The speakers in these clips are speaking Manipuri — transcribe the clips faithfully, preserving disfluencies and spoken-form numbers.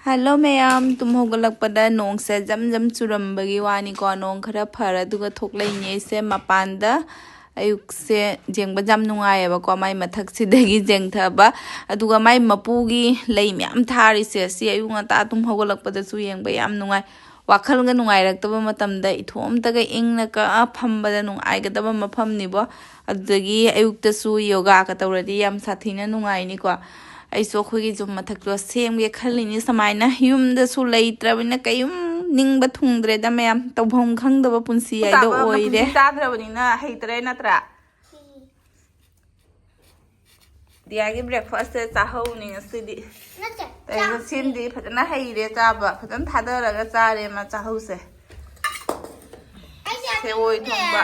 ꯍꯜꯂꯣ ꯃꯌꯥꯝ, ꯇꯨꯝ ꯍꯧꯒꯠꯂꯛꯄꯗ ꯅꯣꯡꯁꯦ ꯖꯝ ꯖꯝ ꯆꯨꯔꯝꯕꯒꯤ ꯋꯥꯅꯤꯀꯣ꯫ ꯅꯣꯡ ꯈꯔ ꯐꯔ ꯑꯗꯨꯒ ꯊꯣꯛꯂꯛꯏꯅꯦ ꯑꯩꯁꯦ ꯃꯄꯥꯟꯗ꯫ ꯑꯌꯨꯛꯁꯦ ꯌꯦꯡꯕ ꯌꯥꯝ ꯅꯨꯡꯉꯥꯏꯌꯦꯕꯀꯣ, ꯃꯥꯏ ꯃꯊꯛꯁꯤꯗꯒꯤ ꯌꯦꯡꯊꯕ꯫ ꯑꯗꯨꯒ ꯃꯥꯏ ꯃꯄꯨꯒꯤ ꯂꯩ ꯃꯌꯥꯝ ꯊꯥꯔꯤꯁꯦ, ꯁꯤ ꯑꯌꯨꯛ ꯉꯟꯇꯥ ꯇꯨꯝ ꯍꯧꯒꯠꯂꯛꯄꯗꯁꯨ ꯌꯦꯡꯕ ꯌꯥꯝ ꯅꯨꯡꯉꯥꯏ꯫ ꯋꯥꯈꯜꯒ ꯅꯨꯡꯉꯥꯏꯔꯛꯇꯕ ꯃꯇꯝꯗ ꯏꯊꯣꯝꯇꯒ ꯏꯪꯅ ꯀꯛꯑ ꯐꯝꯕꯗ ꯅꯨꯡꯉꯥꯏꯒꯗꯕ ꯃꯐꯝꯅꯤꯕꯣ꯫ ꯑꯗꯨꯗꯒꯤ ꯑꯌꯨꯛꯇꯁꯨ ꯌꯣꯒꯥꯒ ꯇꯧꯔꯗꯤ ꯌꯥꯝ ꯁꯥꯊꯤꯅ ꯅꯨꯡꯉꯥꯏꯅꯤꯀꯣ꯫ ꯑꯩꯁꯨ ꯑꯩꯈꯣꯏꯒꯤ ꯖꯨꯝ ꯃꯊꯛꯇꯣ ꯁꯦꯝꯒꯦ ꯈꯜꯂꯤꯅꯤ꯫ ꯁꯨꯃꯥꯏꯅ ꯌꯨꯝꯗꯁꯨ ꯂꯩꯇ꯭ꯔꯕꯅꯤꯅ ꯀꯩꯝ ꯅꯤꯡꯕ ꯊꯨꯡꯗ꯭ꯔꯦꯗ ꯃꯌꯥꯝ, ꯇꯧꯐꯝ ꯈꯪꯗꯕ ꯄꯨꯟꯁꯤ ꯍꯥꯏꯗꯣ ꯆꯥꯕ ꯑꯃ ꯑꯣꯏꯔꯦ꯫ ꯄꯨꯟꯁꯤ ꯆꯥꯗ꯭ꯔꯕꯅꯤꯅ ꯍꯩꯇ꯭ꯔꯦ ꯅꯠꯇ꯭ꯔꯥ? ꯗꯤꯌꯥꯒꯤ ꯕ꯭ꯔꯦꯛꯐꯥꯁꯁꯦ ꯆꯥꯍꯧꯅꯤ ꯉꯁꯤꯗꯤ꯫ ꯅꯠꯇꯦ, ꯇꯧꯔꯤꯕ ꯆꯥꯛ꯫ ꯁꯦꯝꯗꯤ ꯐꯖꯅ ꯍꯩꯔꯦ ꯆꯥꯕ, ꯐꯖꯅ ꯊꯥꯗꯔꯒ ꯆꯥꯔꯦ ꯃꯥ ꯆꯥꯍꯧꯁꯦ꯫ ꯑꯩ ꯆꯥꯅꯤꯡꯗꯦ꯫ ꯁꯦꯋꯣꯏ ꯊꯣꯡꯕ꯫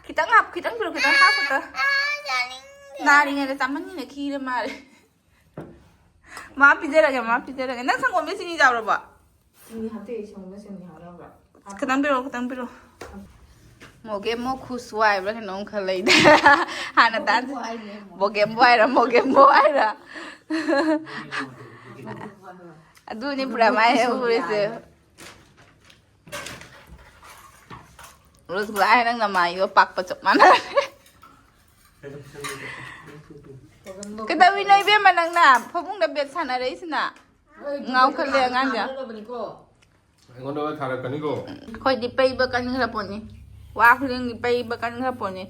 ꯈꯤꯇꯪ ꯍꯥꯞ-, ꯈꯤꯇꯪ ꯄꯤꯔꯣ, ꯈꯤꯇꯪ ꯍꯥꯞꯄꯨꯗ꯫ ꯑꯥ, ꯆꯥꯅꯤꯡꯗꯦ꯫ ꯅꯥꯔꯤꯉꯩꯗ ꯆꯥꯃꯟꯒꯤꯅ ꯈꯤꯔ ꯃꯥꯜꯂꯦ꯫ ꯃꯥ ꯄꯤꯖꯔꯒꯦ, ꯃꯥ ꯄꯤꯖꯔꯒꯦ꯫ ꯅꯪ ꯁꯪꯒꯣꯝꯗ ꯆꯤꯅꯤ ꯌꯥꯎꯔꯕꯣ? ꯆꯤꯅꯤ ꯍꯥꯞꯇꯦ, ꯁꯪꯒꯣꯝꯗ ꯆꯤꯅꯤ ꯍꯥꯞꯅꯕ꯭ꯔꯣ? ꯈꯤꯇꯪ ꯄꯤꯔꯛꯑꯣ, ꯈꯤꯇꯪ ꯄꯤꯔꯛꯑꯣ꯫ ꯃꯣꯒꯦꯃꯣ ꯈꯨꯁꯨ ꯍꯥꯏꯕ꯭ꯔꯥ ꯀꯩꯅꯣꯝ ꯈꯔ ꯂꯩꯗ꯫ ꯍꯥꯟꯅ ꯇꯥꯟꯁꯤ꯫ ꯕꯣꯒꯦꯝꯕꯣ ꯍꯥꯏꯅꯦ, ꯃꯣꯒꯦꯝꯕꯣ꯫ ꯕꯣꯒꯦꯝꯕꯣ ꯍꯥꯏꯔ, ꯃꯣꯒꯦꯝꯕꯣ ꯍꯥꯏꯔ꯫ ꯑꯗꯨꯅꯤ ꯄꯨꯔꯥ ꯃꯥꯏ ꯍꯦꯛ ꯎꯔꯤꯁꯦ꯫ ꯔꯣꯁꯒꯨꯂꯥ ꯍꯥꯏ, ꯅꯪ ꯅꯃꯥꯏꯗꯣ ꯄꯥꯛꯄ ꯆꯞ ꯃꯥꯟꯅꯔꯦ꯫ ꯀꯩꯗꯧꯔꯤꯅꯣ ꯏꯕꯦꯝꯃ ꯅꯪꯅ ꯐꯃꯨꯡꯗ ꯕꯦꯠ ꯁꯥꯟꯅꯔꯛꯏꯁꯤꯅ? ꯉꯥꯎꯈꯠꯂꯦ ꯑꯉꯥꯡꯁꯦ꯫ ꯑꯩꯉꯣꯟꯗ ꯊꯥꯔꯛꯀꯅꯤꯀꯣ꯫ ꯑꯩꯈꯣꯏꯗꯤ ꯄꯩꯕ ꯀꯟꯈ꯭ꯔ ꯄꯣꯠꯅꯤ꯫ ꯋꯥ ꯈꯨꯗꯤꯡꯒꯤ ꯄꯩꯕ ꯀꯟꯈ꯭ꯔ ꯄꯣꯠꯅꯤ꯫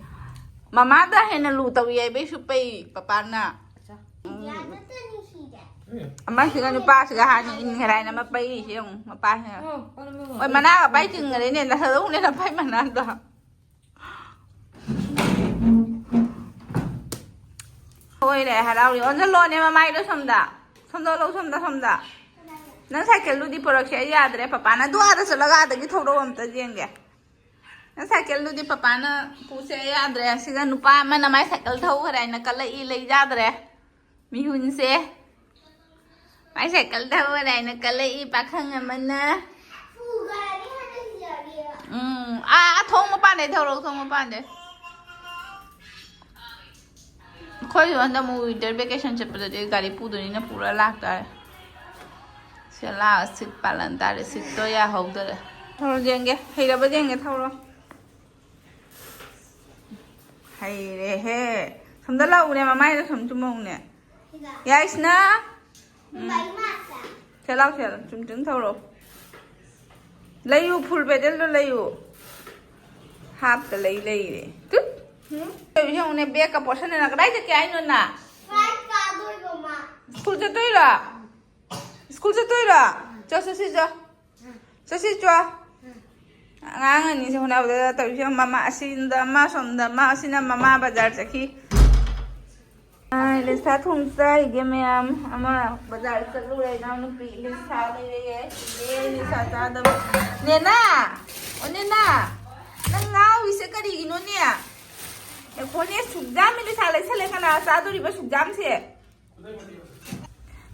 ꯃꯃꯥꯗ ꯍꯦꯟꯅ ꯂꯨ ꯇꯧꯏ ꯍꯥꯏꯕꯩꯁꯨ ꯄꯩ ꯄꯄꯥꯅ꯫ ꯎꯝ꯫ ꯑꯦ꯫ ꯑꯃꯁꯤꯒ ꯅꯨꯄꯥꯁꯤꯒ ꯍꯥꯟꯅ ꯏꯟꯈ꯭ꯔꯦ ꯍꯥꯏꯅ ꯑꯃ ꯄꯩꯔꯤꯁꯦ ꯌꯦꯡꯉꯨ, ꯃꯄꯥꯁꯤꯅ꯫ ꯑꯣ, ꯑꯣ, ꯑꯣ, ꯍꯣꯏ, ꯑꯣ꯫ ꯃꯅꯥꯒ ꯄꯥꯏ ꯆꯤꯡꯈ꯭ꯔꯦꯅꯦ, ꯂꯍꯜꯂꯧꯅꯦ ꯂꯐꯥꯏ ꯃꯅꯥꯗꯣ꯫ ꯍꯣꯏ, ꯂꯥꯏ ꯍꯔꯥꯎꯔꯤ꯫ ꯑꯣꯟꯁꯤꯜꯂꯣꯅꯦ ꯃꯃꯥꯏꯗꯣ ꯁꯣꯝꯗ꯫ ꯁꯣꯝꯗ ꯑꯣꯜꯂꯣ, ꯁꯣꯝꯗ, ꯁꯣꯝꯗ꯫ ꯅꯪ ꯁꯥꯏꯀꯜꯗꯨꯗꯤ ꯄꯨꯔꯛꯁꯦ, ꯑꯩ ꯌꯥꯗ꯭ꯔꯦ꯫ ꯄꯄꯥꯅ ꯑꯗꯨ ꯑꯥꯗ ꯆꯠꯂꯒ ꯑꯥꯗꯒꯤ ꯊꯧꯔꯛꯑꯣ ꯑꯝꯇ ꯌꯦꯡꯒꯦ꯫ ꯅꯪ ꯁꯥꯏꯀꯜꯗꯨꯗꯤ ꯄꯄꯥꯅ ꯄꯨꯁꯦ ꯌꯥꯗ꯭ꯔꯦ꯫ ꯁꯤꯗ ꯅꯨꯄꯥ ꯑꯃꯅ ꯃꯥꯏ ꯁꯥꯏꯀꯜ ꯊꯧꯈ꯭ꯔꯦ ꯍꯥꯏꯅ ꯀꯜꯂꯛꯏ, ꯂꯩ ꯌꯥꯗ꯭ꯔꯦ꯫ ꯃꯤꯍꯨꯟꯁꯦ꯫ ꯃꯥꯏ ꯁꯥꯏꯀꯜ ꯊꯧꯈ꯭ꯔꯦ ꯍꯥꯏꯅ ꯀꯜꯂꯛꯏ ꯄꯥꯈꯪ ꯑꯃꯅ꯫ ꯎꯝ, ꯑꯥ, ꯑꯥ, ꯊꯣꯡ ꯃꯄꯥꯟꯗꯩ ꯊꯧꯔꯛꯑꯣ, ꯊꯣꯡ ꯃꯄꯥꯟꯗꯩ꯫ ꯑꯩꯈꯣꯏꯁꯨ ꯍꯟꯗꯛ ꯑꯃꯨꯛ winter vacation ꯆꯠꯄꯗꯗꯤ ꯒꯥꯔꯤ ꯄꯨꯗꯣꯏꯅꯤꯅ ꯄꯨꯔ ꯂꯥꯛꯇꯥꯔꯦ꯫ ꯆꯦꯂꯥ ꯁꯤꯠ ꯄꯥꯜꯂꯟ ꯇꯥꯔꯦ, ꯁꯤꯠꯇꯣ ꯌꯥꯍꯧꯗꯔꯦ꯫ ꯊꯧꯔꯣ ꯌꯦꯡꯒꯦ, ꯍꯩꯔꯕ ꯌꯦꯡꯒꯦ, ꯊꯧꯔꯣ꯫ ꯍꯩꯔꯦꯍꯦ꯫ ꯁꯣꯝꯗ ꯂꯥꯛꯎꯅꯦ, ꯃꯃꯥꯏꯗ ꯁꯨꯝ ꯆꯨꯝꯃꯧꯅꯦ꯫ ꯌꯥꯏꯁꯅꯥ꯫ ꯎꯝ꯫ ꯁꯦ ꯂꯥꯎ, ꯁꯦ ꯂꯥꯎ, ꯆꯨꯝ ꯆꯨꯝ ꯊꯧꯔꯣ꯫ ꯂꯩꯌꯨ, ꯐꯨꯜ ꯄꯦꯗꯜꯗꯣ ꯂꯩꯌꯨ꯫ ꯍꯥꯞꯇ ꯂꯩ ꯂꯩꯔꯦ꯫ ꯇꯨꯠ꯫ ꯎꯝ꯫ ꯌꯦꯡꯉꯨꯅꯦ, ꯕꯦꯒꯀ ꯄꯣꯠꯁꯟꯗꯅ ꯀꯗꯥꯏ ꯆꯠꯀꯦ ꯍꯥꯏꯅꯣ ꯅꯪ? ꯁ꯭ꯀꯨꯜ ꯆꯠꯇꯣꯏꯔꯣ? ꯁ꯭ꯀꯨꯜ ꯆꯠꯇꯣꯏꯔꯣ? ꯆꯣ, ꯆꯠꯁꯤ ꯆꯣ꯫ ꯆꯠꯁꯤ ꯆꯣ꯫ ꯑꯉꯥꯡ ꯑꯅꯤꯁꯦ ꯍꯣꯠꯅꯕꯗ ꯇꯧꯔꯤꯁꯦ ꯌꯦꯡꯉꯨ, ꯃꯃꯥ ꯑꯁꯤꯗ ꯑꯃ, ꯁꯣꯝꯗ ꯑꯃ, ꯑꯁꯤꯅ ꯃꯃꯥ ꯕꯖꯥꯔ ꯆꯠꯈꯤ꯫ ꯑꯥ, ꯂꯤꯁꯥ ꯊꯣꯡ ꯆꯥꯏꯒꯦ ꯃꯌꯥꯝ꯫ ꯑꯃ ꯕꯖꯥꯔ ꯆꯠꯂꯨꯔꯦ, ꯏꯅꯥꯎꯅꯨꯄꯤ ꯂꯤꯁꯥ ꯂꯩꯔꯦ꯫ ꯑꯦ, ꯂꯤꯁꯥ ꯆꯥꯗꯕ꯫ ꯅꯦꯅꯥ! ꯑꯣ, ꯅꯦꯅꯥ! ꯅꯪ ꯉꯥꯎꯔꯤꯁꯦ ꯀꯔꯤꯒꯤꯅꯣꯅꯦ? ꯑꯦ, ꯍꯣꯅꯦ, ꯁꯨꯛꯖꯥꯝ ꯂꯤꯁꯥ ꯂꯩꯁꯜꯂꯦ꯫ ꯀꯅꯥ ꯆꯥꯗꯣꯔꯤꯕ ꯁꯨꯛꯖꯥꯝꯁꯦ?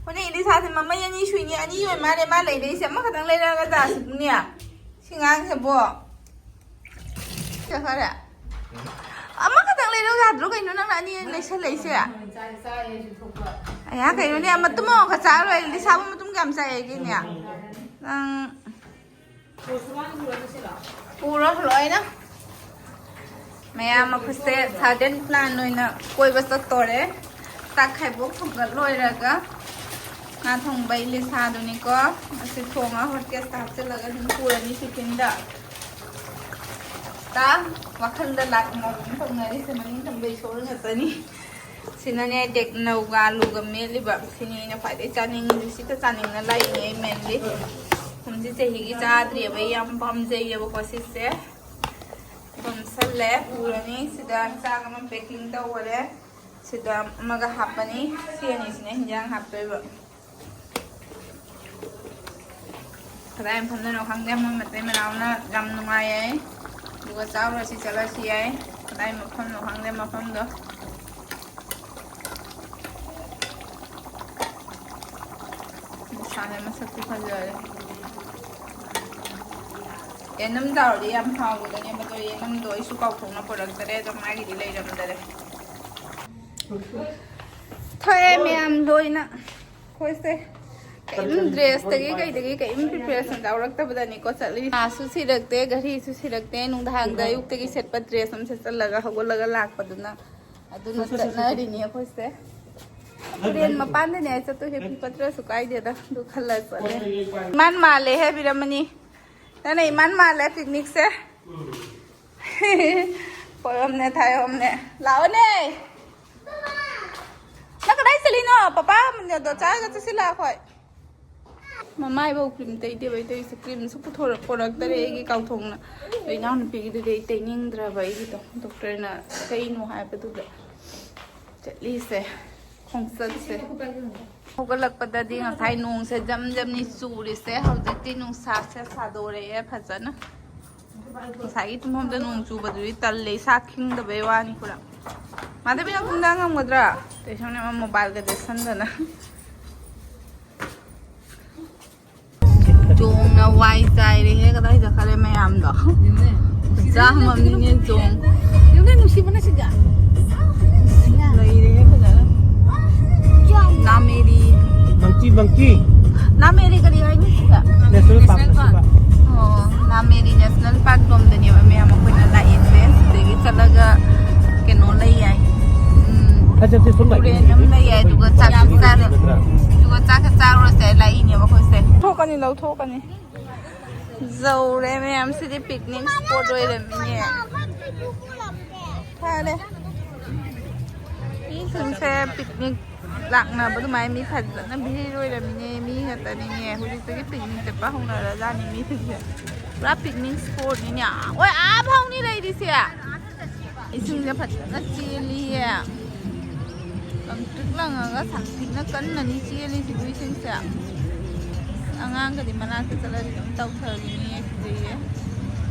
ꯍꯣꯔꯦꯟ ꯏꯂꯤꯁꯥꯁꯦ ꯃꯃꯩ ꯑꯅꯤ ꯁꯨꯏꯅꯤ, ꯑꯅꯤ ꯑꯣꯏ ꯃꯥꯜꯂꯦ ꯃꯥ ꯂꯩꯔꯛꯏꯁꯦ꯫ ꯑꯃꯈꯛꯇꯪ ꯂꯩꯔꯛꯑꯒ ꯆꯥꯁꯤꯕꯨꯅꯦ꯫ ꯁꯤ ꯉꯥꯡꯁꯤꯕꯣ꯫ ꯆꯠꯈꯔꯦ꯫ ꯑꯃꯈꯛꯇꯪ ꯂꯩꯔꯛꯎ ꯌꯥꯗ꯭ꯔꯣ? ꯀꯩꯅꯣ ꯅꯪꯅ ꯑꯅꯤ ꯂꯩꯁꯜꯂꯛꯏꯁꯦ? ꯑꯌꯥ, ꯀꯩꯅꯣꯅꯦ, ꯃꯇꯨꯝ ꯑꯃꯈꯛ ꯆꯥꯔꯣꯏ꯫ ꯏꯂꯤꯁꯥꯕꯨ ꯃꯇꯨꯝ ꯀꯌꯥꯝ ꯆꯥꯏ ꯍꯥꯏꯒꯦꯅꯦ? ꯅꯪ ꯄꯨꯔꯣ ꯂꯣꯏꯅ꯫ ꯃꯌꯥꯝ ꯑꯩꯈꯣꯏꯁꯦ sudden plan ꯑꯣꯏꯅ ꯀꯣꯏꯕ ꯆꯠꯇꯣꯔꯦ꯫ ꯆꯥꯛ ꯈꯥꯏꯕꯣꯛ ꯊꯣꯡꯒꯠ ꯂꯣꯏꯔꯒ ꯉꯥ ꯊꯣꯡꯕ ꯏꯂꯤꯁꯥꯗꯨꯅꯤꯀꯣ꯫ ꯑꯁꯤ ꯊꯣꯡꯉ hot case ꯇ ꯍꯥꯞꯆꯤꯜꯂꯒ ꯑꯗꯨꯝ ꯄꯨꯔꯅꯤ tiffin ꯗ꯫ ꯇ ꯋꯥꯈꯜꯗ ꯂꯥꯛ ꯑꯃ ꯑꯗꯨꯝ ꯇꯧꯅꯔꯤꯁꯦ, ꯃꯅꯤꯡ ꯊꯪꯕ ꯏꯁꯣꯔ ꯉꯥꯛꯇꯅꯤ꯫ ꯁꯤꯅꯅꯦ, ꯇꯦꯛꯅꯧꯒ ꯑꯂꯨꯒ ꯃꯦꯠꯂꯤꯕ꯫ ꯁꯤꯅꯤ ꯑꯩꯅ ꯈ꯭ꯋꯥꯏꯗꯩ ꯆꯥꯅꯤꯡꯉꯤꯁꯦ꯫ ꯁꯤꯇ ꯆꯥꯅꯤꯡꯅ ꯂꯥꯛꯏꯅꯦ ꯑꯩ mainly꯫ ꯀꯨꯝꯁꯤ ꯆꯍꯤꯒꯤ ꯆꯥꯗ꯭ꯔꯤꯑꯕ꯫ ꯑꯩ ꯌꯥꯝ ꯄꯥꯝꯖꯩꯌꯦꯕꯀꯣ ꯁꯤꯁꯦ꯫ ꯌꯣꯝꯁꯜꯂꯦ, ꯄꯨꯔꯅꯤ꯫ ꯁꯤꯗ ꯆꯥꯛ ꯑꯃ packing ꯇꯧꯈꯔꯦ꯫ ꯁꯤꯗ ꯑꯃꯒ ꯍꯥꯞꯄꯅꯤ꯫ ꯁꯤ ꯑꯅꯤꯁꯤꯅ ꯍꯤꯟꯖꯥꯡ ꯍꯥꯞꯇꯣꯏꯕ꯫ ꯀꯗꯥꯏ ꯃꯐꯝꯗꯅꯣ ꯈꯪꯗꯦ, ꯃꯣꯏ ꯃꯇꯩ ꯃꯅꯥꯎꯅ ꯌꯥꯝ ꯅꯨꯡꯉꯥꯏ ꯍꯥꯏ꯫ ꯑꯗꯨꯒ ꯆꯥꯎꯔꯁꯤ ꯆꯠꯂꯁꯤ ꯌꯥꯏ꯫ ꯀꯗꯥꯏ ꯃꯐꯝꯅꯣ ꯈꯪꯗꯦ ꯃꯐꯝꯗꯣ꯫ ꯏꯁꯥꯅ ꯃꯁꯛꯇꯤ ꯐꯖꯔꯦ꯫ ꯌꯦꯅꯝ ꯇꯧꯔꯗꯤ ꯌꯥꯝ ꯍꯥꯎꯒꯗꯅꯦꯕ, ꯑꯗꯣ ꯌꯦꯅꯝꯗꯣ ꯑꯩꯁꯨ ꯀꯥꯎꯊꯣꯛꯅ ꯄꯨꯔꯛꯇꯔꯦ, ꯑꯗꯣ ꯃꯥꯒꯤꯗꯤ ꯂꯩꯔꯝꯗꯔꯦ꯫ ꯊꯣꯛꯑꯦ ꯃꯌꯥꯝ ꯂꯣꯏꯅ꯫ ꯑꯩꯈꯣꯏꯁꯦ ꯀꯩꯝ ꯗ꯭ꯔꯦꯁꯇꯒꯤ ꯀꯩꯗꯒꯤ ꯀꯩꯝ ꯄ꯭ꯔꯤꯄꯦꯔꯦꯁꯟ ꯌꯥꯎꯔꯛꯇꯕꯗꯅꯤꯀꯣ ꯆꯠꯂꯤ꯫ ꯉꯥꯁꯨ ꯁꯤꯔꯛꯇꯦ, ꯘꯔꯤꯁꯨ ꯁꯤꯔꯛꯇꯦ꯫ ꯅꯨꯡꯗꯥꯡꯗ ꯑꯌꯨꯛꯇꯒꯤ ꯁꯦꯠꯄ ꯗ꯭ꯔꯦꯁ ꯑꯃ ꯁꯦꯠꯆꯜꯂꯒ ꯍꯧꯒꯠꯂꯒ ꯂꯥꯛꯄꯗꯨꯅ ꯑꯗꯨꯅ ꯆꯠꯅꯔꯤꯅꯤ ꯑꯩꯈꯣꯏꯁꯦ꯫ ꯇꯨꯔꯦꯟ ꯃꯄꯥꯟꯗꯅꯦ ꯑꯩ ꯆꯠꯇꯣꯏꯁꯦ, ꯐꯤ ꯄꯠꯇ꯭ꯔꯁꯨ ꯀꯥꯏꯗꯦꯗ, ꯑꯗꯨ ꯈꯜꯂ ꯆꯠꯂꯦ꯫ ꯏꯃꯥꯟ ꯃꯥꯜꯂꯦ ꯍꯥꯏꯕꯤꯔꯝꯃꯅꯤ꯫ ꯅꯪꯅ ꯏꯃꯥꯟ ꯃꯥꯜꯂꯦ ꯄꯤꯛꯅꯤꯛꯁꯦ꯫ ꯄꯣꯔꯝꯅꯦ ꯊꯥꯏꯔꯝꯅꯦ꯫ ꯂꯥꯛꯑꯣꯅꯦ꯫ ꯅꯪ ꯀꯗꯥꯏ ꯆꯠꯂꯤꯅꯣ? ꯄꯄꯥ ꯑꯃꯅꯦꯗꯣ ꯆꯥꯔꯒ ꯆꯠꯁꯤ ꯂꯥꯛꯑꯣ ꯑꯩꯈꯣꯏ꯫ ꯃꯃꯥꯏꯐꯥꯎ ꯀ꯭ꯔꯤꯝ ꯇꯩꯗꯦꯕ ꯑꯩ ꯇꯩꯁꯦ꯫ ꯀ꯭ꯔꯤꯝꯁꯨ ꯄꯨꯊꯣꯔꯛ-, ꯄꯨꯔꯛꯇꯔꯦ ꯑꯩꯒꯤ ꯀꯥꯎꯊꯣꯛꯅ꯫ ꯑꯗꯣ ꯏꯅꯥꯎꯅꯨꯄꯤꯒꯤꯗꯨꯗꯤ ꯑꯩ ꯇꯩꯅꯤꯡꯗ꯭ꯔꯕ ꯑꯩꯒꯤꯗꯣ꯫ ꯗꯣꯛꯇꯔꯅ ꯇꯩꯅꯨ ꯍꯥꯏꯕꯗꯨꯗ ꯆꯠꯂꯤꯁꯦ꯫ ꯈꯣꯡꯆꯠꯁꯦ꯫ ꯍꯧꯒꯠꯂꯛꯄꯗꯗꯤ ꯉꯁꯥꯏ ꯅꯣꯡꯁꯦ ꯖꯝ ꯖꯝꯅꯤ ꯆꯨꯔꯤꯁꯦ꯫ ꯍꯧꯖꯤꯛꯇꯤ ꯅꯨꯡꯁꯥꯁꯦ ꯁꯥꯗꯣꯔꯛꯑꯦ ꯐꯖꯅ꯫ ꯉꯁꯥꯏꯒꯤ ꯇꯨꯝꯐꯝꯗ ꯅꯣꯡ ꯆꯨꯕꯗꯨꯗꯤ ꯇꯜꯂꯦ, ꯏꯁꯥ ꯈꯤꯡꯗꯕꯩ ꯋꯥꯅꯤ ꯄꯨꯔꯥ꯫ ꯃꯥꯙꯕꯤ, ꯅꯪ ꯇꯨꯝꯗ ꯉꯝꯒꯗ꯭ꯔꯥ? ꯇꯩꯁꯪꯅꯦ ꯑꯃ ꯃꯣꯕꯥꯏꯜꯒ ꯂꯦꯞꯁꯟꯗꯅ꯫ ꯆꯣꯡꯅ ꯋꯥꯏ ꯆꯥꯏꯔꯦꯍꯦ, ꯀꯗꯥꯏ ꯆꯠꯈ꯭ꯔꯦ ꯃꯌꯥꯝꯗꯣ? ꯆꯥꯃꯝꯅꯤꯅꯦ ꯆꯣꯡ꯫ ꯌꯨꯝꯗ ꯅꯨꯡꯁꯤꯕꯅ ꯁꯤꯒ꯫ ꯂꯩꯔꯦꯍꯦ ꯐꯖꯅ꯫ ꯅꯥꯃꯦꯔꯤ꯫ Monkey, monkey. ꯅꯥꯃꯦꯔꯤ ꯀꯔꯤ ꯍꯥꯏꯅꯤ ꯁꯤꯗ? National Park, national park. ꯑꯣ, ꯅꯥꯃꯦꯔꯤ National Park ꯂꯣꯝꯗꯅꯦꯕ ꯃꯌꯥꯝ ꯑꯩꯈꯣꯏꯅ ꯂꯥꯛꯏꯁꯦ꯫ ꯁꯤꯗꯒꯤ ꯆꯠꯂꯒ ꯀꯩꯅꯣ ꯂꯩ ꯌꯥꯏ꯫ ꯎꯝ, ꯐꯖꯕꯁꯦ ꯁꯨꯝ ꯂꯥꯛꯏ꯫ ꯇꯨꯔꯦꯟ ꯑꯃ ꯂꯩ ꯌꯥꯏ, ꯑꯗꯨꯒ ꯆꯥꯛ ꯅꯠꯇ꯭ꯔꯥ? ꯆꯥꯔ-, ꯑꯗꯨꯒ ꯆꯥꯛ ꯆꯥꯔꯨꯔꯁꯦ ꯂꯥꯛꯏꯅꯦꯕ ꯑꯩꯈꯣꯏꯁꯦ꯫ ꯊꯣꯛꯀꯅꯤ, ꯂꯧꯊꯣꯛꯀꯅꯤ꯫ ꯌꯧꯔꯦ ꯃꯌꯥꯝ, ꯁꯤꯗꯤ picnic spot ꯑꯣꯏꯔꯝꯃꯤꯅꯦ꯫ ꯐꯔꯦ꯫ ꯃꯤꯁꯤꯡꯁꯦ picnic ꯂꯥꯛꯅꯕ ꯑꯗꯨꯃꯥꯏꯅ ꯃꯤ ꯐꯖꯅ ꯚꯤꯔ ꯑꯣꯏꯔꯝꯃꯤꯅꯦ꯫ ꯃꯤ ꯉꯥꯛꯇꯅꯤꯅꯦ꯫ ꯍꯧꯖꯤꯛꯇꯒꯤ picnic ꯆꯠꯄ ꯍꯧꯅꯔꯖꯥꯠꯅꯤ ꯃꯤꯁꯤꯡꯁꯦ꯫ ꯄꯨꯔꯥ picnic spotꯅꯤꯅꯦ꯫ ꯑꯣꯏ, ꯑꯥ ꯐꯥꯎꯅꯤ ꯂꯩꯔꯤꯁꯦ꯫ ꯏꯁꯤꯡꯁꯦ ꯐꯖꯅ ꯆꯦꯜꯂꯤꯌꯦ꯫ ꯂꯪꯇ꯭ꯔꯤꯛ ꯂꯪꯉꯒ ꯁꯥꯊꯤꯅ ꯀꯟꯅꯅꯤ ꯆꯦꯜꯂꯤꯁꯤꯕꯨ ꯏꯁꯤꯡꯁꯦ꯫ ꯑꯉꯥꯡꯒꯗꯤ ꯃꯅꯥꯛꯇ ꯆꯠꯂꯗꯤ ꯑꯗꯨꯝ ꯇꯧꯊꯈꯤꯅꯤꯌꯦ, ꯀꯤꯖꯩꯌꯦ꯫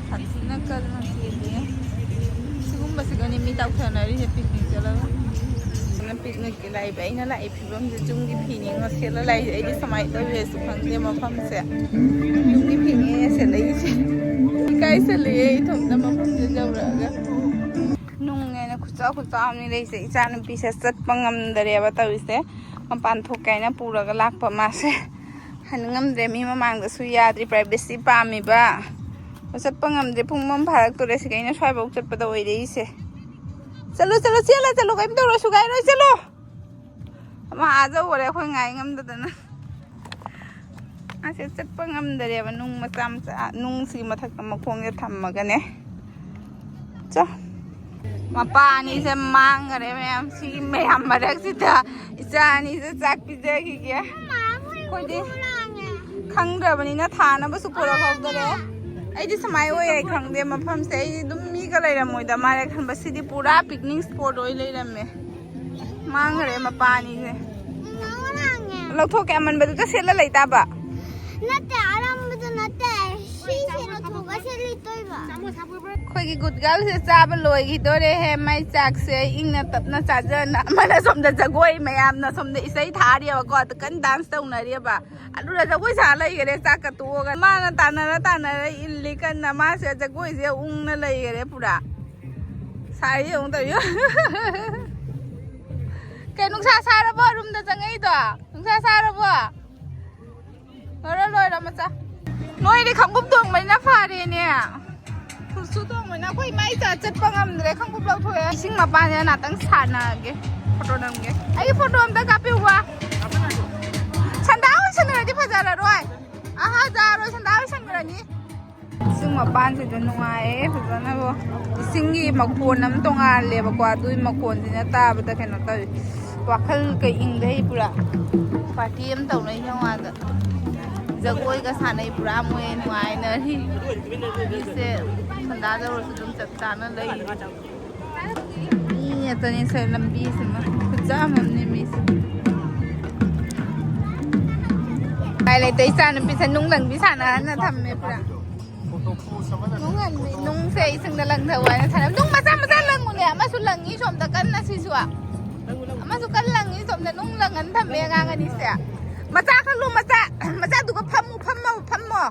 ꯁꯥꯊꯤꯅ ꯀꯟꯅ ꯆꯦꯜꯂꯤꯌꯦ꯫ ꯁꯤꯒꯨꯝꯕꯁꯤꯒꯅꯤ ꯃꯤ ꯇꯧꯊꯅꯔꯤꯁꯦ picnic ꯆꯠꯂꯒ꯫ ꯑꯗꯨꯅ picnicꯀꯤ ꯂꯥꯛꯏꯕ ꯑꯩꯅ ꯂꯥꯛꯏ ꯐꯤꯕꯝꯁꯦ ꯌꯨꯝꯒꯤ ꯐꯤꯅꯤꯉꯣ ꯁꯦꯠꯂ ꯂꯥꯛꯏꯁꯦ꯫ ꯑꯩꯗꯤ ꯁꯨꯃꯥꯏꯅ ꯇꯧꯔꯦꯁꯨ ꯈꯪꯗꯦ ꯃꯐꯝꯁꯦ꯫ ꯌꯨꯝꯒꯤ ꯐꯤꯅꯦ ꯁꯦꯠꯂꯛꯏꯁꯦ꯫ ꯏꯀꯥꯏꯁꯜꯂꯛꯑꯦ ꯏꯊꯣꯝꯇ ꯃꯐꯝꯁꯦ ꯌꯧꯔꯛꯑꯒ꯫ ꯅꯨꯡꯅꯦꯅ ꯈꯨꯠꯆꯥꯎ ꯈꯨꯠꯆꯥꯎ ꯑꯃꯅꯤ ꯂꯩꯁꯦ꯫ ꯏꯆꯥ ꯅꯨꯄꯤꯁꯦ ꯆꯠꯄ ꯉꯝꯗꯔꯦꯕ ꯇꯧꯔꯤꯁꯦ꯫ ꯃꯄꯥꯟ ꯊꯣꯛꯀꯦ ꯍꯥꯏꯅ ꯄꯨꯔꯒ ꯂꯥꯛꯄ ꯃꯥꯁꯦ꯫ ꯍꯟ ꯉꯝꯗ꯭ꯔꯦ, ꯃꯤ ꯃꯃꯥꯡꯗꯁꯨ ꯌꯥꯗ꯭ꯔꯤ, privacy ꯄꯥꯝꯃꯤꯕ꯫ ꯆꯠꯄ ꯉꯝꯗ꯭ꯔꯦ, ꯄꯨꯡ ꯑꯃ ꯐꯥꯔꯛꯇꯣꯔꯦ ꯁꯤꯒ ꯑꯩꯅ ꯁ꯭ꯋꯥꯏꯐꯥꯎ ꯆꯠꯄꯗ ꯑꯣꯏꯔꯛꯏꯁꯦ꯫ ꯆꯠꯂꯣ, ꯆꯠꯂꯣ, ꯆꯦꯜꯂ ꯆꯠꯂꯣ, ꯀꯩꯝ ꯇꯧꯔꯣꯏ, ꯁꯨꯒꯥꯏꯔꯣꯏ, ꯆꯠꯂꯣ꯫ ꯑꯃ ꯑꯥ ꯌꯧꯈꯔꯦ ꯑꯩꯈꯣꯏ ꯉꯥꯏ ꯉꯝꯗꯗꯅ꯫ ꯑꯁꯦ ꯆꯠꯄ ꯉꯝꯗꯔꯦꯕ, ꯅꯨꯡ ꯃꯆꯥ ꯃꯆꯥ, ꯅꯨꯡꯁꯤꯒꯤ ꯃꯊꯛꯇ ꯃꯈꯣꯡꯁꯦ ꯊꯝꯃꯒꯅꯦ꯫ ꯆꯣ꯫ ꯃꯄꯥ ꯑꯅꯤꯁꯦ ꯃꯥꯡꯈꯔꯦ ꯃꯌꯥꯝ꯫ ꯁꯤꯒꯤ ꯃꯌꯥꯝ ꯃꯔꯛꯁꯤꯗ ꯏꯆꯥ ꯑꯅꯤꯁꯦ ꯆꯥꯛ ꯄꯤꯖꯈꯤꯒꯦ꯫ ꯑꯩꯈꯣꯏꯗꯤ ꯈꯪꯗ꯭ꯔꯕꯅꯤꯅ ꯊꯥꯅꯕꯁꯨ ꯄꯨꯔꯛꯍꯧꯗꯔꯦ꯫ ꯑꯩꯗꯤ ꯁꯨꯃꯥꯏꯅ ꯑꯣꯏ ꯍꯥꯏ ꯈꯪꯗꯦ ꯃꯐꯝꯁꯦ꯫ ꯑꯩꯗꯤ ꯑꯗꯨꯝ ꯃꯤꯒ ꯂꯩꯔꯝꯃꯣꯏꯗ ꯃꯥꯜꯂꯦ ꯈꯟꯕ꯫ ꯁꯤꯗꯤ ꯄꯨꯔꯥ picnic spot ꯑꯣꯏ ꯂꯩꯔꯝꯃꯦ꯫ ꯃꯥꯡꯈ꯭ꯔꯦ ꯃꯄꯥ ꯑꯅꯤꯁꯦ꯫ ꯂꯧꯊꯣꯛꯀꯦ, ꯑꯃꯟꯕꯗꯨꯗ ꯁꯦꯠꯂ ꯂꯩꯇꯥꯕ꯫ ꯅꯠꯇꯦ, ꯑꯔꯥꯡꯕꯗꯨ ꯅꯠꯇꯦ꯫ ꯁꯤ ꯁꯦꯠꯂ ꯊꯣꯛꯑꯒ ꯁꯦꯠꯂꯤꯇꯣꯏꯕ꯫ ꯑꯩꯈꯣꯏꯒꯤ good girlꯁꯦ ꯆꯥꯕ ꯂꯣꯏꯈꯤꯗꯣꯔꯦꯍꯦ꯫ ꯃꯥꯏ ꯆꯥꯛꯁꯦ ꯏꯪꯅ ꯇꯞꯅ ꯆꯥꯖꯅ꯫ ꯑꯃꯅ ꯁꯣꯝꯗ ꯖꯒꯣꯏ ꯃꯌꯥꯝꯅ ꯁꯣꯝꯗ ꯏꯁꯩ ꯊꯥꯔꯤꯑꯕꯀꯣ꯫ ꯑꯗꯨ ꯀꯟꯅ dance ꯇꯧꯅꯔꯤꯑꯕ꯫ ꯑꯗꯨꯅ ꯖꯒꯣꯏ ꯁꯥ ꯂꯩꯈꯔꯦ ꯆꯥꯛꯀ ꯇꯣꯛꯑꯒ꯫ ꯃꯥꯅ ꯇꯥꯟꯅꯔ ꯇꯥꯟꯅꯔ ꯏꯜꯂꯤ ꯀꯟꯅ꯫ ꯃꯥꯁꯦ ꯖꯒꯣꯏꯁꯦ ꯎꯪꯅ ꯂꯩꯈꯔꯦ ꯄꯨꯔꯥ꯫ ꯁꯥꯔꯤ ꯑꯃꯨꯛ ꯇꯧꯔꯤ꯫ ꯀꯩ ꯅꯨꯡꯁꯥ ꯁꯥꯔꯕꯣ roomꯗ ꯆꯪꯉꯛꯏꯗꯣ? ꯅꯨꯡꯁꯥ ꯁꯥꯔꯕꯣ? ꯂꯣꯏꯔ ꯂꯣꯏꯔ ꯃꯆꯥ꯫ ꯅꯣꯏꯗꯤ ꯈꯪꯕꯨꯞ ꯇꯣꯡꯕꯅꯤꯅ ꯐꯔꯦꯅꯦ꯫ ꯈꯨꯠꯁꯨ ꯇꯣꯡꯕꯅꯤꯅ ꯑꯩꯈꯣꯏ ꯏꯃꯥ ꯏꯆꯥ ꯆꯠꯄ ꯉꯝꯗ꯭ꯔꯦ꯫ ꯈꯪꯕꯨꯞ ꯂꯧꯊꯣꯛꯑꯦ꯫ ꯏꯁꯤꯡ ꯃꯄꯥꯟꯁꯤꯗ ꯉꯥꯛꯇꯪ ꯁꯥꯟꯅꯒꯦ꯫ Photo ꯅꯝꯒꯦ꯫ ꯑꯩꯒꯤ photo ꯑꯝꯇ ꯀꯥꯞꯄꯤꯌꯨꯕ꯫ ꯁꯟꯗꯥ ꯍꯣꯏ ꯁꯟꯅꯔꯗꯤ ꯐꯖꯔꯔꯣꯏ꯫ ꯑꯍꯥ, ꯌꯥꯔꯣꯏ, ꯁꯟꯗꯥ ꯍꯣꯏ ꯁꯟꯅꯔꯅꯤ꯫ ꯏꯁꯤꯡ ꯃꯄꯥꯟꯁꯤꯗ ꯅꯨꯡꯉꯥꯏꯌꯦ ꯐꯖꯅꯕꯨ꯫ ꯏꯁꯤꯡꯒꯤ ꯃꯈꯣꯟ ꯑꯃ ꯇꯣꯡꯉꯥꯜꯂꯦꯕꯀꯣ, ꯑꯗꯨꯒꯤ ꯃꯈꯣꯟꯁꯤꯅ ꯇꯥꯕꯗ ꯀꯩꯅꯣ ꯇꯧꯋꯤ, ꯋꯥꯈꯜ ꯀꯩ ꯏꯪꯗꯩ ꯄꯨꯔꯥ꯫ Party ꯑꯃ ꯇꯧꯅꯩ ꯌꯦꯡꯉꯣ ꯑꯥꯗ꯫ ꯖꯒꯣꯏꯒ ꯁꯥꯟꯅꯩ ꯄꯨꯔꯥ, ꯃꯣꯏ ꯅꯨꯡꯉꯥꯏꯅꯔꯤ꯫ ꯃꯤꯁꯦ ꯁꯟꯗꯥꯗ ꯑꯣꯏꯔꯁꯨ ꯑꯗꯨꯝ ꯆꯞ ꯆꯥꯅ ꯂꯩꯔꯤ꯫ ꯃꯤ ꯉꯥꯛꯇꯅꯦ ꯁꯦ ꯂꯝꯕꯤꯁꯤꯃ꯫ ꯈꯨꯠꯆꯥꯝ ꯑꯃꯅꯦ ꯃꯤꯁꯦ꯫ ꯎꯄꯥꯏ ꯂꯩꯇꯦ, ꯏꯆꯥ ꯅꯨꯄꯤꯁꯦ ꯅꯨꯡ ꯂꯪꯕꯤ ꯁꯥꯟꯅꯍꯟꯅ ꯊꯝꯃꯦ ꯄꯨꯔꯥ꯫ ꯅꯨꯡ ꯍꯟꯕꯤ, ꯅꯨꯡꯁꯦ ꯏꯁꯤꯡꯗ ꯂꯪꯊꯧ ꯍꯥꯏꯅ ꯁꯥꯟꯅ-, ꯅꯨꯡ ꯃꯆꯥ ꯃꯆꯥ ꯂꯪꯉꯨꯅꯦ꯫ ꯑꯃꯁꯨ ꯂꯪꯉꯤ ꯁꯣꯝꯗ ꯀꯟꯅ ꯁꯤꯁꯨ꯫ ꯑꯃꯁꯨ ꯀꯟꯅ ꯂꯪꯉꯤ ꯁꯣꯝꯗ, ꯅꯨꯡ ꯂꯪꯍꯟ ꯊꯝꯃꯦ ꯑꯉꯥꯡ ꯑꯅꯤꯁꯦ꯫ ꯃꯆꯥ ꯈꯜꯂꯨ, ꯃꯆꯥ, ꯃꯆꯥꯗꯨꯒ ꯐꯝꯃꯨ, ꯐꯝꯃꯣ, ꯐꯝꯃꯣ꯫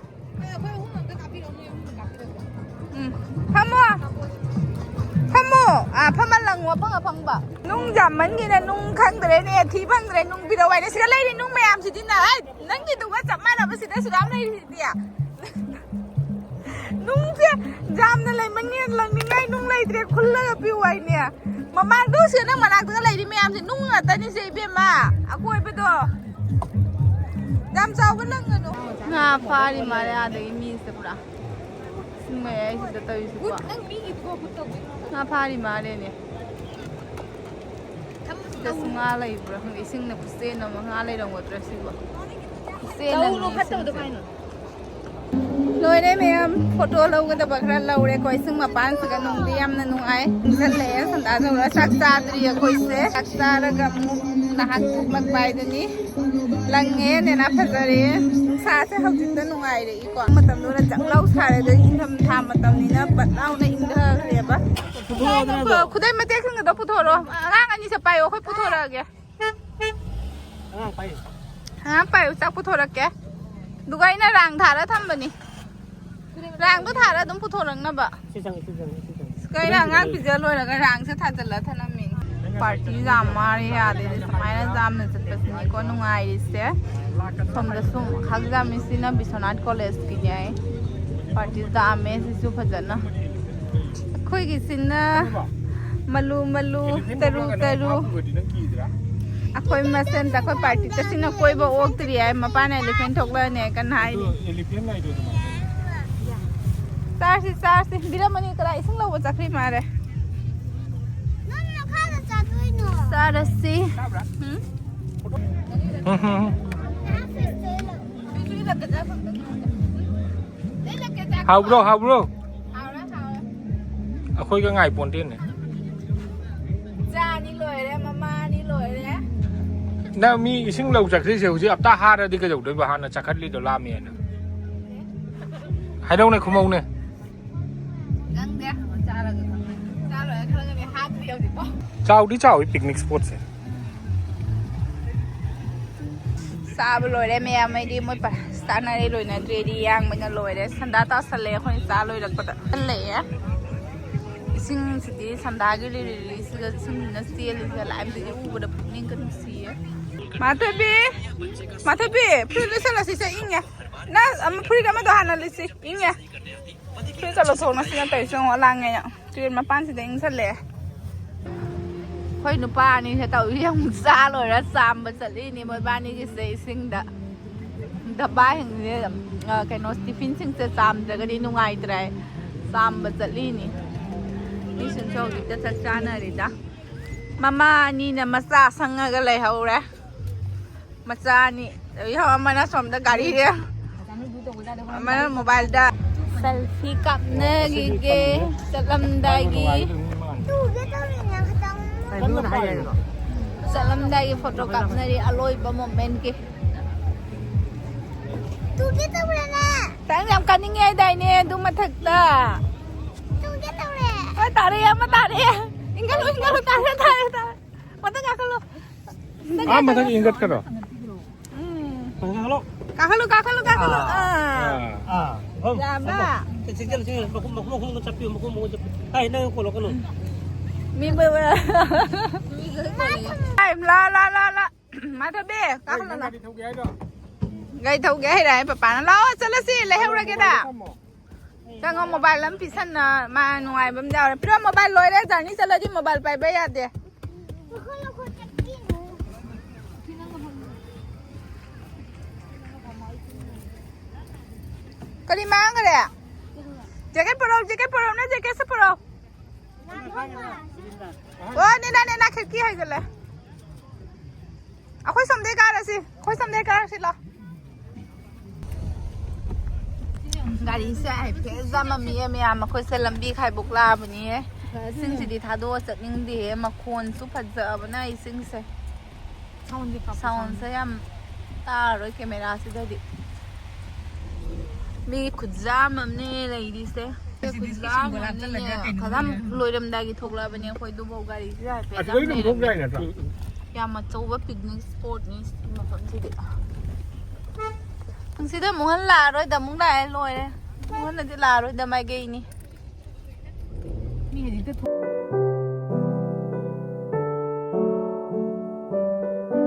ꯎꯝ, ꯐꯝꯃꯣ꯫ ꯐꯝꯃꯣ꯫ ꯑꯥ, ꯐꯝꯃ ꯂꯪꯉꯣ, ꯑꯐꯪ ꯑꯐꯪꯕ꯫ ꯅꯨꯡ ꯌꯥꯝꯃꯟꯒꯤꯅ ꯅꯨꯡ ꯈꯪꯗ꯭ꯔꯦꯅꯦ, ꯊꯤ ꯐꯪꯗ꯭ꯔꯦ, ꯅꯨꯡ ꯄꯤꯔꯛꯑꯣ ꯍꯥꯏꯅ꯫ ꯁꯤꯗ ꯂꯩꯔꯤ ꯅꯨꯡ ꯃꯌꯥꯝꯁꯤꯗꯤ ꯅ-, ꯍꯩ, ꯅꯪꯒꯤꯗꯨꯒ ꯆꯞ ꯃꯥꯟꯅꯕ ꯁꯤꯗ ꯁꯨꯗꯥꯝ ꯂꯩꯔꯤꯁꯤꯗꯤ꯫ ꯅꯨꯡꯁꯦ ꯌꯥꯝꯅ ꯂꯩꯃꯟꯒꯤꯅ ꯂꯪꯅꯤꯡꯉꯥꯏ ꯅꯨꯡ ꯂꯩꯇ꯭ꯔꯦ, ꯈꯨꯜꯂꯒ ꯄꯤꯌꯨ ꯍꯥꯏꯅꯦ꯫ ꯃꯃꯥꯡꯗ ꯁꯤ ꯅꯪ ꯃꯅꯥꯛꯇꯒ ꯂꯩꯔꯤ ꯃꯌꯥꯝꯁꯦ ꯅꯨꯡ ꯉꯥꯛꯇꯅꯤꯁꯦ ꯏꯕꯦꯝꯃ, ꯑꯀꯣꯏꯕꯗꯣ꯫ ꯌꯥꯝ ꯆꯥꯎꯕ ꯂꯪꯒꯅꯨ꯫ ꯉꯥ ꯐꯥꯔꯤ ꯃꯥꯜꯂꯦ ꯑꯥꯗꯒꯤ ꯃꯤꯁꯦ ꯄꯨꯔꯥ꯫ ꯏꯁꯤꯡ ꯃꯌꯥꯏꯁꯤꯗ ꯇꯧꯔꯤꯁꯤꯕꯣ꯫ ꯅꯪ ꯃꯤꯒꯤꯗꯨꯒ ꯈꯨꯠ ꯇꯧꯕꯤ꯫ ꯉꯥ ꯐꯥꯔꯤ ꯃꯥꯜꯂꯦꯅꯦ꯫ ꯁꯤꯗꯁꯨ ꯉꯥ ꯂꯩꯕ꯭ꯔꯥ ꯈꯪꯗꯦ꯫ ꯏꯁꯤꯡꯅ ꯈꯨꯆꯦꯟ ꯑꯃ, ꯉꯥ ꯂꯩꯔꯝꯒꯗ꯭ꯔꯥ ꯁꯤꯕꯣ? ꯈꯨꯆꯦꯟ ꯑꯃꯅꯤ ꯂꯧꯔꯣ, ꯐꯠꯇꯕꯗꯣ ꯏꯁꯤꯡꯁꯦ꯫ ꯀꯥꯏꯅꯣ? ꯂꯣꯏꯔꯦ ꯃꯌꯥꯝ, ꯐꯣꯇꯣ ꯂꯧꯒꯗꯕ ꯈꯔ ꯂꯧꯔꯦꯀꯣ꯫ ꯏꯁꯤꯡ ꯃꯄꯥꯟꯁꯤꯒ ꯅꯨꯡꯗꯤ ꯌꯥꯝꯅ ꯅꯨꯡꯉꯥꯏ꯫ ꯆꯠꯂꯛꯑꯦ ꯁꯟꯗꯥ ꯆꯧꯔ꯫ ꯆꯥꯛ ꯆꯥꯗ꯭ꯔꯤ ꯑꯩꯈꯣꯏꯁꯦ꯫ ꯆꯥꯛ ꯆꯥꯔꯒ ꯑꯃꯨꯛ ꯅꯍꯥꯛ ꯊꯣꯛꯂꯛꯄ ꯍꯥꯏꯗꯨꯅꯤ꯫ ꯂꯪꯉꯦ ꯅꯦꯅꯥ, ꯐꯖꯔꯦ꯫ ꯅꯨꯡꯁꯥꯁꯦ ꯍꯧꯖꯤꯛꯇ ꯅꯨꯡꯉꯥꯏꯔꯛꯏꯀꯣ꯫ ꯃꯇꯝꯗꯨꯅ ꯖꯛ ꯂꯥꯎ ꯁꯥꯔꯦ, ꯑꯗꯨ ꯏꯪꯊꯝꯊꯥ ꯃꯇꯝꯅꯤꯅ ꯕꯠ ꯂꯥꯎꯅ ꯏꯪꯊꯈ꯭ꯔꯦꯕ꯫ ꯈꯨꯗꯩ ꯃꯇꯦꯛꯁꯤꯡꯗꯣ ꯄꯨꯊꯣꯔꯛꯑꯣ꯫ ꯑꯉꯥꯡ ꯑꯅꯤꯁꯦ ꯄꯥꯏꯌꯣ, ꯑꯩꯈꯣꯏ ꯄꯨꯊꯣꯔꯛꯑꯒꯦ꯫ ꯑꯉꯥꯡ ꯄꯥꯏꯌꯨ꯫ ꯑꯉꯥꯡ ꯄꯥꯏꯌꯨ, ꯆꯥꯛ ꯄꯨꯊꯣꯔꯛꯀꯦ꯫ ꯑꯗꯨꯒ ꯑꯩꯅ ꯔꯥꯡ ꯊꯥꯔ ꯊꯝꯕꯅꯤ꯫ ꯔꯥꯡꯗꯣ ꯊꯥꯔ ꯑꯗꯨꯝ ꯄꯨꯊꯣꯔꯛꯅꯕ꯫ ꯁꯤ ꯆꯪꯉꯦ, ꯁꯤ ꯆꯪꯉꯦ, ꯁꯤ ꯆꯪꯉꯦ꯫ ꯀꯩꯅꯣ, ꯑꯉꯥꯡ ꯄꯤꯖ ꯂꯣꯏꯔꯒ ꯔꯥꯡꯁꯦ ꯊꯥꯖꯤꯜꯂ ꯊꯅꯝꯃꯤ꯫ ꯄꯥꯔꯇꯤ ꯌꯥꯝ ꯃꯥꯔꯤ ꯌꯥꯗꯦ꯫ ꯁꯨꯃꯥꯏꯅ ꯌꯥꯝꯅ ꯆꯠꯄꯁꯤꯅꯤꯀꯣ ꯅꯨꯡꯉꯥꯏꯔꯤꯁꯦ꯫ ꯁꯣꯝꯗꯁꯨ ꯈꯥꯛꯖꯥꯝꯃꯤꯁꯤꯅ ꯕꯤꯁ꯭ꯋꯥꯅꯥꯊ ꯀꯣꯂꯦꯖꯀꯤꯅꯦ ꯍꯥꯏ꯫ ꯄꯥꯔꯇꯤ ꯌꯥꯝꯃꯦ ꯁꯤꯁꯨ ꯐꯖꯅ꯫ ꯑꯩꯈꯣꯏꯒꯤꯁꯤꯅ ꯃꯂꯨ ꯃꯂꯨ, ꯇꯔꯨ ꯇꯔꯨ꯫ ꯑꯩꯈꯣꯏ ꯃꯁꯦꯟꯗ ꯑꯩꯈꯣꯏ ꯄꯥꯔꯇꯤ ꯆꯠꯁꯤꯅ ꯀꯣꯏꯕ ꯑꯣꯛꯇ꯭ꯔꯤ ꯍꯥꯏ꯫ ꯃꯄꯥꯟ ꯑꯦꯂꯤꯐꯦꯟ ꯊꯣꯛꯂꯛꯑꯅꯤ ꯀꯅꯥ ꯍꯥꯏꯔꯤ? ꯆꯥꯔꯁꯤ, ꯆꯥꯔꯁꯤ꯫ ꯕꯤꯔꯃꯅꯤ ꯀꯗꯥꯏ ꯏꯁꯤꯡ ꯂꯧꯕ ꯆꯠꯈ꯭ꯔꯤ ꯃꯥꯜꯂꯦ꯫ ꯅꯪ ꯃꯈꯥꯗ ꯆꯥꯗꯣꯏꯅꯣ? ꯆꯥꯔꯁꯤ꯫ ꯎꯝ? ꯍꯥꯎꯕ꯭ꯔꯣ, ꯍꯥꯎꯕ꯭ꯔꯣ? ꯍꯥꯎꯔꯦ, ꯍꯥꯎꯔꯦ꯫ ꯑꯩꯈꯣꯏꯒ ꯉꯥꯏ ꯄꯣꯟꯇꯦꯅꯦ꯫ ꯆꯥꯅꯤ ꯂꯣꯏꯔꯦ, ꯃꯃꯥꯅꯤ ꯂꯣꯏꯔꯦ꯫ ꯅꯪ ꯃꯤ ꯏꯁꯤꯡ ꯂꯧ ꯆꯠꯈ꯭ꯔꯤꯁꯦ ꯍꯧꯖꯤꯛ ꯍꯞꯇꯥ ꯍꯥꯔꯗꯤ ꯀꯩꯗꯧꯗꯣꯏꯕ? ꯍꯥꯟꯅ ꯆꯥꯈꯠꯂꯤꯗꯣ ꯂꯥꯝꯃꯦꯅ꯫ ꯍꯥꯏꯔꯧꯅꯦ, ꯈꯨꯝꯃꯧꯅꯦ꯫ ꯈꯪꯗꯦ, ꯆꯥꯔꯒ ꯈꯪꯉꯅꯤ꯫ ꯆꯥ ꯂꯣꯏꯔ ꯈꯪꯉꯅꯤ, ꯍꯥꯞꯇ꯭ꯔꯤ ꯍꯧꯖꯤꯛꯐꯥꯎ꯫ ꯆꯥꯎꯗꯤ ꯆꯥꯎꯏ picnic spotꯁꯦ꯫ ꯆꯥꯕ ꯂꯣꯏꯔꯦ ꯃꯌꯥꯝ, ꯑꯩꯗꯤ ꯃꯣꯏ ꯄ-, ꯆꯥꯅꯔꯦ ꯂꯣꯏꯅꯗ꯭ꯔꯦꯗꯤ ꯌꯥꯡꯕꯅ ꯂꯣꯏꯔꯦ꯫ ꯁꯟꯗꯥ ꯇꯥꯁꯜꯂꯦ ꯑꯩꯈꯣꯏꯅ ꯆꯥ ꯂꯣꯏꯔꯛꯄꯗ꯫ ꯍꯜꯂꯛꯑꯦ꯫ ꯁꯤꯡꯁꯤꯗꯤ ꯁꯟꯗꯥꯒꯤ ꯂꯤꯔꯤ ꯂꯤꯔꯤꯁꯤꯒ ꯁꯤꯡꯁꯤꯅ ꯆꯦꯜꯂꯤꯁꯦ ꯂꯥꯏꯕꯗꯒꯤ ꯎꯕꯗ ꯄꯨꯛꯅꯤꯡꯒ ꯅꯨꯡꯁꯤꯌꯦ꯫ ꯃꯥꯊꯣꯏꯕꯤ, ꯃꯥꯊꯣꯏꯕꯤ, ꯐꯨꯔꯤꯠ ꯂꯤꯠꯁꯜꯂꯣ, ꯁꯤꯁꯦ ꯏꯪꯉꯦ꯫ ꯅꯪ ꯑꯃ ꯐꯨꯔꯤꯠ ꯑꯃꯗꯣ ꯍꯥꯟꯅ ꯂꯤꯠꯁꯤ, ꯏꯪꯉꯦ꯫ ꯐꯨꯔꯤꯠꯀ ꯂꯧꯊꯣꯛꯑꯣ, ꯁꯤꯅ ꯇꯧꯔꯤꯁꯦ ꯌꯦꯡꯉꯣ, ꯂꯥꯡꯉꯦ ꯌꯥꯝ꯫ ꯇꯨꯔꯦꯜ ꯃꯄꯥꯟꯁꯤꯗ ꯏꯪꯁꯜꯂꯛꯑꯦ꯫ ꯑꯩꯈꯣꯏ ꯅꯨꯄꯥ ꯑꯅꯤꯁꯦ ꯇꯧꯔꯤꯁꯦ ꯑꯃꯨꯛ ꯆꯥ ꯂꯣꯏꯔ ꯆꯥꯝꯕ ꯆꯠꯂꯤꯅꯤ ꯃꯣꯏꯕꯥꯅꯤꯒꯤꯁꯦ ꯏꯁꯤꯡꯗ꯫ ꯗꯕꯥꯁꯤꯡꯁꯦ, ꯑ, ꯀꯩꯅꯣ, ꯇꯤꯐꯤꯟꯁꯤꯡꯁꯦ ꯆꯥꯝꯗ꯭ꯔꯒꯗꯤ ꯅꯨꯡꯉꯥꯏꯇ꯭ꯔꯦ꯫ ꯆꯥꯝꯕ ꯆꯠꯂꯤꯅꯤ꯫ ꯃꯤꯁꯤꯡꯁꯨ ꯍꯧꯖꯤꯛꯇ ꯆꯥꯛ ꯆꯥꯅꯔꯤꯗ꯫ ꯃꯃꯥ ꯑꯅꯤꯅ ꯃꯆꯥ ꯁꯪꯉꯒ ꯂꯩꯍꯧꯔꯦ꯫ ꯃꯆꯥ ꯑꯅꯤ꯫ ꯌꯦꯡꯉꯣ, ꯑꯃꯅ ꯁꯣꯝꯗ ꯒꯥꯔꯤꯁꯦ꯫ ꯑꯃꯅ ꯃꯣꯕꯥꯏꯜꯗ꯫ ꯁꯦꯜꯐꯤ ꯀꯥꯞꯅꯈꯤꯒꯦ ꯆꯠꯂꯝꯗꯥꯏꯒꯤ꯫ ꯇꯨꯒꯦ ꯇꯧꯔꯤꯅꯦ ꯈꯤꯇꯪ꯫ ꯆꯠꯂꯝꯗꯥꯏꯒꯤ ꯐꯣꯇꯣ ꯀꯥꯞꯅꯔꯤ ꯑꯂꯣꯏꯕ ꯃꯣꯃꯦꯟꯠꯀꯤ꯫ ꯇꯨꯒꯦ ꯇꯧꯔꯦꯅꯦ꯫ ꯅꯪ ꯌꯥꯝ ꯀꯥꯅꯤꯡꯉꯦ ꯍꯥꯏꯗꯥꯏꯅꯦ ꯑꯗꯨ ꯃꯊꯛꯇ? ꯇꯨꯒꯦ ꯇꯧꯔꯦ꯫ ꯍꯣꯏ, ꯇꯥꯔꯦ, ꯑꯃ ꯇꯥꯔꯦ꯫ ꯏꯟꯈꯠꯂꯨ, ꯏꯟꯈꯠꯂꯨ, ꯇꯥꯔꯦ, ꯇꯥꯔꯦ, ꯇꯥꯔꯦ꯫ ꯃꯊꯛ ꯀꯥꯈꯠꯂꯣ꯫ ꯃꯊꯛ ꯑꯥ, ꯃꯊꯛ ꯀꯥꯈꯠꯂꯣ꯫ ꯏꯟꯈꯠꯀꯗ꯭ꯔꯣ? ꯎꯝ꯫ ꯃꯊꯛ ꯀꯥꯈꯠꯂꯣ꯫ ꯀꯥꯈꯠꯂꯨ, ꯀꯥꯈꯠꯂꯨ, ꯀꯥꯈꯠꯂꯨ꯫ ꯑꯥ꯫ ꯑꯥ꯫ ꯑꯥ꯫ ꯑꯥ꯫ ꯌꯥꯕ꯫ ꯆꯦꯛꯁꯤꯜꯂꯨ, ꯆꯦꯛꯁꯤꯜꯂꯨ꯫ ꯃꯈꯣꯡ, ꯃꯈꯣꯡ, ꯃꯈꯣꯡꯗꯣ ꯆꯞꯄꯤꯌꯨ, ꯃꯈꯣꯡ, ꯃꯈꯣꯡꯗꯣ ꯆꯞꯄꯤꯌꯨ꯫ ꯑꯥꯏ, ꯅꯪ ꯀꯣꯜꯂꯛꯀꯅꯨ꯫ ꯃꯤ ꯃꯣꯏ, ꯃꯣꯏ꯫ ꯂꯥ, ꯂꯥ, ꯂꯥ, ꯂꯥ꯫ ꯃꯥꯊꯣꯏꯕꯤ, ꯀꯥꯈꯠꯂꯣ, ꯂꯥ꯫ ꯒꯥꯔꯤ ꯊꯧꯒꯦ ꯍꯥꯏꯔꯣ? ꯒꯥꯔꯤ ꯊꯧꯒꯦ ꯍꯥꯏꯔꯦ ꯄꯄꯥꯅ꯫ ꯂꯥꯛꯑꯣ, ꯆꯠꯂꯁꯤ, ꯂꯩꯍꯧꯔꯒꯦꯗ꯫ ꯊꯝꯃꯣ꯫ ꯆꯪꯉꯣ, ꯃꯣꯕꯥꯏꯜ ꯑꯃ ꯄꯤꯁꯟꯅ, ꯃꯥ ꯅꯨꯡꯉꯥꯏꯕ ꯑꯃ ꯌꯥꯎꯔꯦ꯫ ꯄꯤꯔꯣ, ꯃꯣꯕꯥꯏꯜ ꯂꯣꯏꯔꯦ, ꯖꯔꯅꯤ ꯆꯠꯂꯗꯤ ꯃꯣꯕꯥꯏꯜ ꯄꯥꯏꯕ ꯌꯥꯗꯦ꯫ ꯀꯔꯤ ꯃꯥꯡꯈ꯭ꯔꯦ? ꯖꯦꯀꯦꯠ ꯄꯨꯔꯛꯑꯣ, ꯖꯦꯀꯦꯠ ꯄꯨꯔꯛꯑꯣ, ꯅꯪ ꯖꯦꯀꯦꯠꯁꯦ ꯄꯨꯔꯛꯑꯣ꯫ ꯑꯣ, ꯅꯦꯅꯥ, ꯅꯦꯅꯥ, ꯈꯤꯔꯀꯤ ꯍꯥꯏꯒꯠꯂꯦ꯫ ꯑꯩꯈꯣꯏ ꯁꯣꯝꯗꯩ ꯀꯥꯔꯁꯤ, ꯑꯩꯈꯣꯏ ꯁꯣꯝꯗꯩ ꯀꯥꯔꯁꯤ ꯂꯥꯎ꯫ ꯒꯥꯔꯤꯁꯦ ꯍꯥꯏꯐꯦꯠ ꯆꯥꯝꯃꯝꯃꯤꯌꯦ ꯃꯌꯥꯝ, ꯑꯩꯈꯣꯏꯁꯦ ꯂꯝꯕꯤ ꯈꯥꯏꯕꯣꯛ ꯂꯥꯛꯑꯕꯅꯤꯌꯦ꯫ ꯏꯁꯤꯡꯁꯤꯗꯤ ꯊꯥꯗꯣꯛꯑ ꯆꯠꯅꯤꯡꯗꯦ, ꯃꯈꯣꯟꯁꯨ ꯐꯖꯕꯅ ꯏꯁꯤꯡꯁꯦ꯫ ꯁꯥꯎꯟꯁꯦ ꯌꯥꯝ ꯇꯥꯔꯔꯣꯏ ꯀꯦꯃꯦꯔꯥꯁꯤꯗꯗꯤ꯫ ꯃꯤ ꯈꯨꯠꯖꯥꯝ ꯑꯃꯅꯦ ꯂꯩꯔꯤꯁꯦ꯫ ꯈꯨꯠꯖꯥꯝ ꯑꯃꯅꯦ꯫ ꯈꯗꯥꯝ ꯂꯣꯏꯔꯝꯗꯥꯏꯒꯤ ꯊꯣꯛꯂꯛꯑꯕꯅꯦ ꯑꯩꯈꯣꯏ ꯑꯗꯨꯐꯥꯎ ꯒꯥꯔꯤꯁꯦ ꯍꯥꯏꯐꯦꯠ ꯑꯁꯤꯗꯒꯤ ꯑꯗꯨꯝ ꯊꯣꯛ ꯌꯥꯏ ꯅꯠꯇ꯭ꯔꯣ? ꯌꯥꯝ ꯑꯆꯧꯕ ꯄꯤꯛꯅꯤꯛ ꯁ꯭ꯄꯣꯠꯅꯤ ꯁꯤ ꯃꯐꯝꯁꯤꯗꯤ꯫ ꯁꯤꯗ ꯑꯃꯨꯛ ꯍꯟꯅ ꯂꯥꯛꯑꯔꯣꯏꯗ, ꯑꯃꯨꯛ ꯂꯥꯛꯑꯦ ꯂꯣꯏꯔꯦ꯫ ꯑꯃꯨꯛ ꯍꯟꯅꯗꯤ ꯂꯥꯛꯑꯔꯣꯏꯗ ꯃꯥꯏꯀꯩꯅꯤ꯫ ꯍꯧꯖꯤꯛꯇ ꯊꯣꯛ-